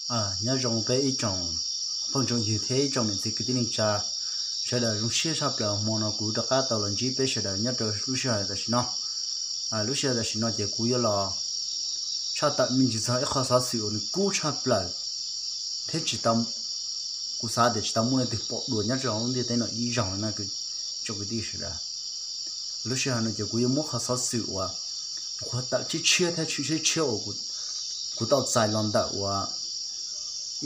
Nyob zoo peb ib tsoom phooj ywg thiab ib tsoom niam txiv kwv tij neej tsa sawv daws, zoo siab tshaj plaws hmo no kuv rov qab tau los ntsib peb sawv daws nyob rau lub sij hawm tam sim no. Lub sij hawm tam sim no ces kuv yuav los tshaj tawm me ntsis txog ib qho xov xwm uas nws kub tshaj plaws thiab tsis tau, kuv xav tias tsis tau muaj leej twg pom dua nyob rau hauv lub ntiaj teb no ib zaug no na tsoom kwv tij sawv daws. Lub sij hawm no ces kuv yuav muab qhov xov xwm uas qhuav tawm tshiab tshiab thiab tshiab tshiab uas kuv tau txais los ntawm uas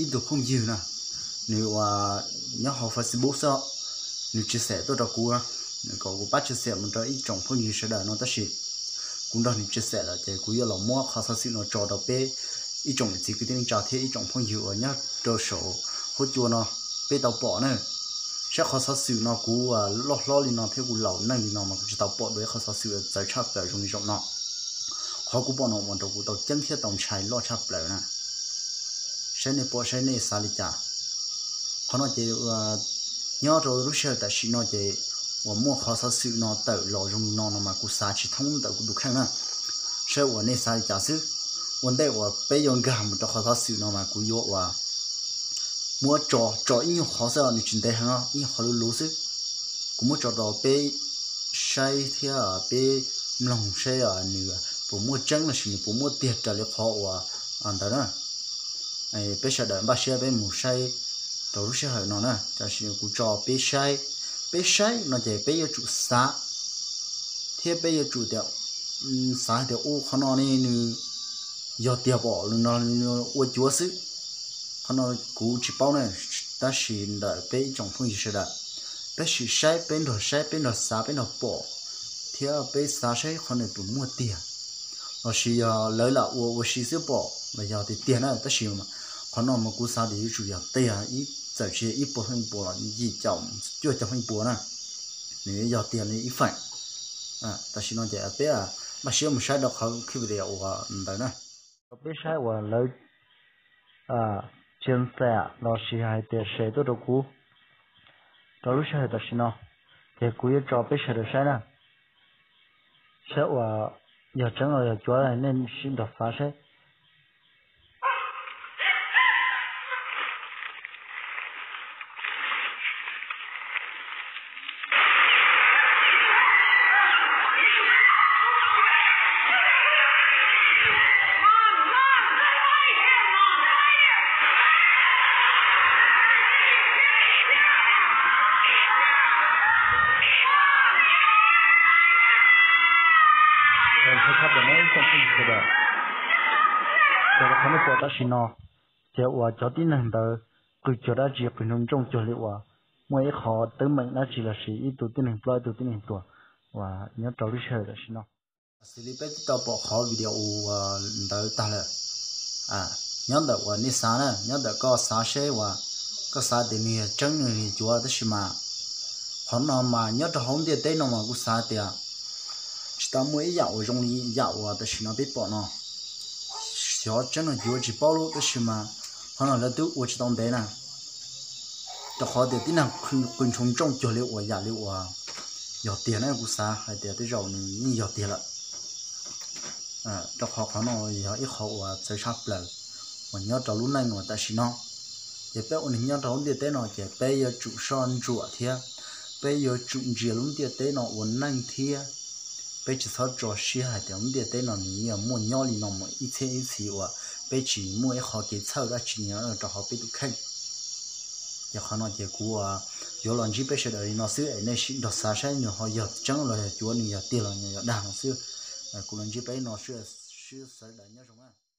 ib tug phooj ywg na, nws uas nyob hauv Facebook xwb, nws tshia xem tuaj rau kuv, nws kom kuv pab tshia xem mus rau ib tsoom phooj ywg sawv daws no tab sis kuv nrog nws tshia xem lawm ces kuv yuav los muab qhov xov xwm no tso rau peb ib tsoom niam txiv kwv tij neej tsa thiab ib tsoom phooj ywg uas nyob rau saum huab cua no peb tau pom na. Saib qhov xov xwm no kuv loj hlob li no thiab kuv laus neej li no mas kuv tsis tau pom dua ib qhov xov xwm txawv tshaj plaws zoo li zaum no. Qhov kuv pom no ua rau kuv tau ceeb thiab tau ntshai loj tshaj plaws na. Saib nej pom saib nej xav li cas. Qhov no ces nyob rau lub sij hawm tam sim no ces uas muaj qhov xov xwm no tawm los zoo li no no mas kuv xav tsis thoob ntawm kuv tus kheej na. Saib uas nej xav li cas xwb. Ua ntej uas peb yuav nkag mus rau qhov xov xwm no mas kuv yuav uas muab tso tso ib nyuag qhov xwb, nws tsis ntev heev, ib nyuag qhov luv luv xwb. Kuv muab tso rau peb saib thiab peb mloog saib nws puas muaj tseeb los sis nws puas muaj tiag raws li qhov uas ntawd na. Peb sawv daws npaj siab peb mus saib rau lub sij hawm no na, tab sis kuv tso peb saib, peb saib no ces peb yuav tsum xav thiab peb yuav tsum tias xav hais tias u qhov no ne nws yog tiag pom no ua cuav xwb. Qhov no kuv tsis paub na, tab sis ntawm peb ib tsoom phooj ywg sawv daws, peb sim saib, peb nrog saib, peb nrog xav, peb nrog pom thiab peb xav saib qhov nws puas muaj tiag los sis yog lawv lam ua ua si xwb pom los yog tiag tiag na. Tab sis qhov no mas kuv xav tias yuav tsum yog tiag ib txawm tsis yog ib puas feem pua los yim caum cuaj caum feem pua na, nws yog tiag li ib feem. Tam sim no ces peb npaj siab mus saib rau qhov video uas ntawd na. Rau peb saib uas lawv tshia xem los sis hais tias share tuaj rau kuv rau lub sij hawm tam sim no, ces kuv yuav tso peb sawv daws saib na, saib uas yog tseeb los yog cuav, nej sim nrog xav saib. Qhov nej pom tam sim no, ces uas cov tib neeg ntawd qw cuag dab tsi, qw nroo ntsooj cuag li uas muaj ib qho teeb meem dab tsi los sis ib tug tib neeg ploj ib tug tib neeg tuag uas nyob rau lub sij hawm tam sim no. Xws li peb twb tau pom qhov video ntawd tag lawm. Nyob ntawm uas nej xav na, nyob ntawm koj xav seb uas koj xav tias nws yog tseeb nws yog cuav, tab sis mas qhov no mas nyob rau hauv ntiaj teb no mas kuv xav tias tsis tau muaj ib yam uas zoo li yam uas tam sim no peb pom no. Xyov tseeb los cuav tsis paub lawm, tab sis mas qhov no lawv twb ua tsis tau ntev na, rau qhov tias tib neeg qw nroo ntsooj cuag li uas yam li uas yog tiag na, kuv xav hais tias tej zaum nws yeej yog tiag lawm. Rau qhov qhov no yog ib qho uas txawv tshaj plaws uas nyob rau lub neej uas tam sim no. Ces peb ua neeg nyob rau lub ntiaj teb no ces peb yuav tsum soj ntsuam thiab peb yuav tsum ntsia lub ntiaj teb no ua neej thiab. Peb tsis txhob tso siab hais tias lub ntiaj teb no nws yeej muaj nyob li no mus ib txhiab ib txhis uas peb tsis muaj ib qho kev txhawj dab tsi rau hauv peb tus kheej. Ces qhov no ces kuv yuav los ntsib peb sawv daws li no xwb es nej sim nrog xav saib nws ho yog tseeb los yog cuav, nws yog tiag los yog dag no xwb. Kuv los ntsib peb no, sawv daws nyob zoo.